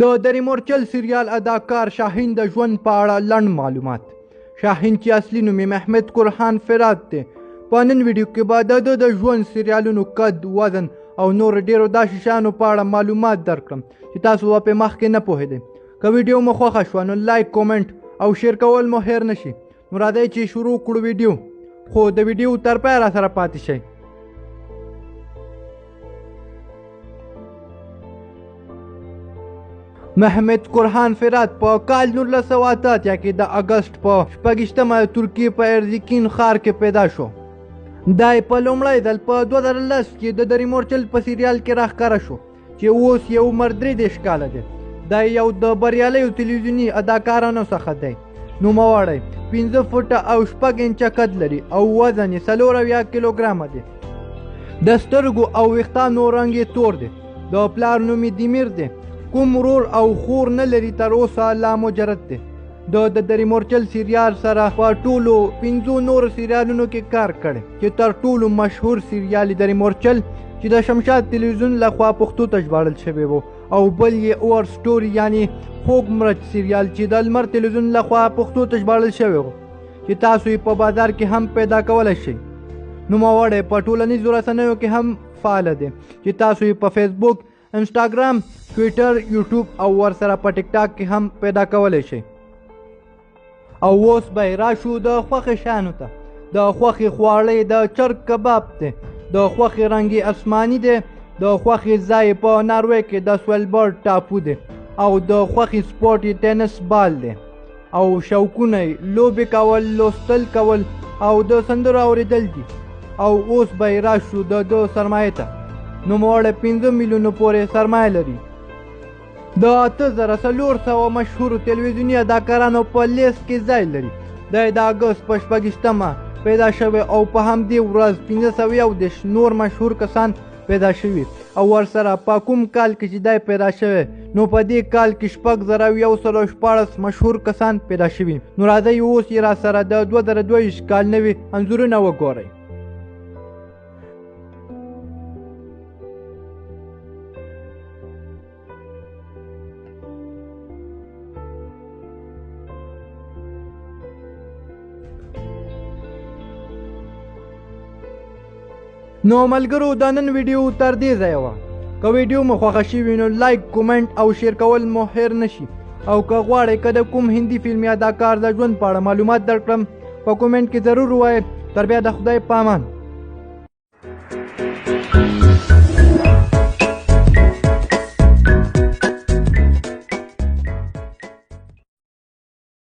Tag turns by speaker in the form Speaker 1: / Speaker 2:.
Speaker 1: د درې مورچل سریال اداکار شاهین د ژوند په اړه لنډ معلومات. شاهین چې اصلي نوم یې محمد قرحان فرات دی، په نن ویډیو کې به د ده د ژوند، سریالونو، قد، وزن او نور ډیرو داسې شیانو په اړه معلومات درکړم چې تاسو به پرې مخکې نه پوهېدئ. که ویډیو مو خوښه شوه نو لایک، کومنټ او شیر کول مو هېر نه شي. نو راځئ چې شروع کړو ویډیو، خو د ویډیو تر پایه راسره پاتې شئ. محمد قرحان فرات په کال 1988 کې د اګست په 26مه د ترکیې په ارزیکین ښار کې پیدا شو. دی په لومړی ځل په 2010 کې د درې مورچل په سریال کې راښکاره شو چې اوس یې عمر 33 کاله دی. دی یو د بریالیو تلویزیوني اداکارانو څخه دی. نوموړی 5 فوټه او 6 انچه قد لري او وزن یې 74 کیلوګرامه دی. د سترګو او ویښتانو رنګ یې تور دی. د پلار نوم یې دیمیر دی. کوم ورور او خور نه لري، تر اوسه لا مجرد دی. د درې مورچل سریال سره په ټولو 5 نورو سریالونو کې کار کړی چې تر ټولو مشهور سریال یې درې مورچل چې د شمشاد تلویزیون لخوا پښتو ته ژباړل شوی و، او بل یې اور سټوري یعنی خوږ مرچ سریال چې د لمر تلویزیون لخوا پښتو ته ژباړل شوی و چې تاسو یې په بازار کې هم پیدا کولی شئ. نوموړی په ټولنیزو رسنیو کې هم فعاله دی چې تاسو یې په فیسبوک، انسټاګرام، ټویټر، یوټیوب او ورسره په ټیک ټاک کې هم پیدا کولی شئ. او اوس به یې راشو د خوښې شیانو ته. د خوښې خواړه یې د چرګ کباب دی. د خوښې رنګ یې آسماني دی. د خوښې ځای په ناروې کې د سویلبرډ ټاپو دی. او د خوښې سپورټ یې تینس بال دی. او شوقونه یې لوبې کول، لوستل کول او د سندرو اورېدل دي. او اوس به یې راشو د ده سرمایې ته. نوموړی 5 میلیونو پورې سرمایه لري. د 8400 مشهورو تلویزیوني اداکارانو په لیست کې ځای لري. دی د اګست په 26مه پیدا شوی او په همدې ورځ 531 نور مشهور کسان پیدا شوي. او ورسره په کوم کال کې چې دی پیدا شوی نو په دې کال کې 6116 مشهور کسان پیدا شوي. نو راځئ اوس یې راسره د 2022 کال نوي انځورونه وګورئ. نو ملګرو د نن ویډیو تر دې ځایه وه. که ویډیو مو خوښه شوي نو لایک، کومنټ او شیر کول مو هېر نه شي. او که غواړئ که د کوم هندي فلمي اداکار د ژوند په اړه معلومات درکړم په کومنټ کې ضرور ووایئ. تر بیا د خدای پامان.